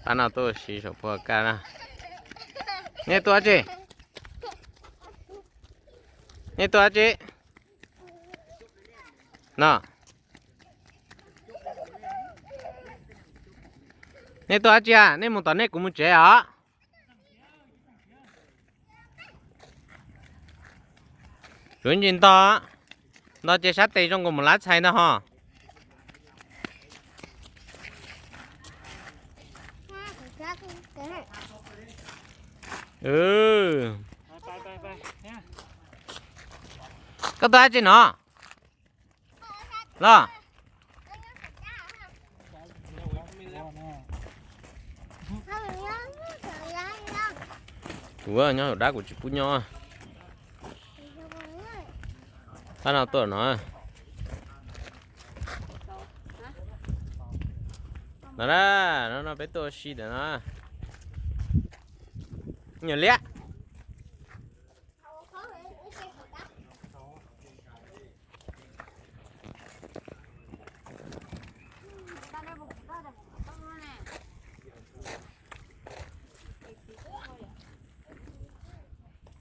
Pab no tuaj ua si saum puag kaj na. Nej tuaj dab tsi? Nej tuaj dab tsi? No. Nej tuaj dab tsi a? Nej mus tom nej, kuv mus tsev os. Yuav ntsis ntog, ntog ces sab tes zoo nkaus mus lav txhais ntag ho. Koj tuaj dab tsi no? Los. Kuv nyob hauv dab kuv tsis pub nyob. Pab no tuaj no. No na, no no peb tuaj ua si ntawm no. Nyuam liab.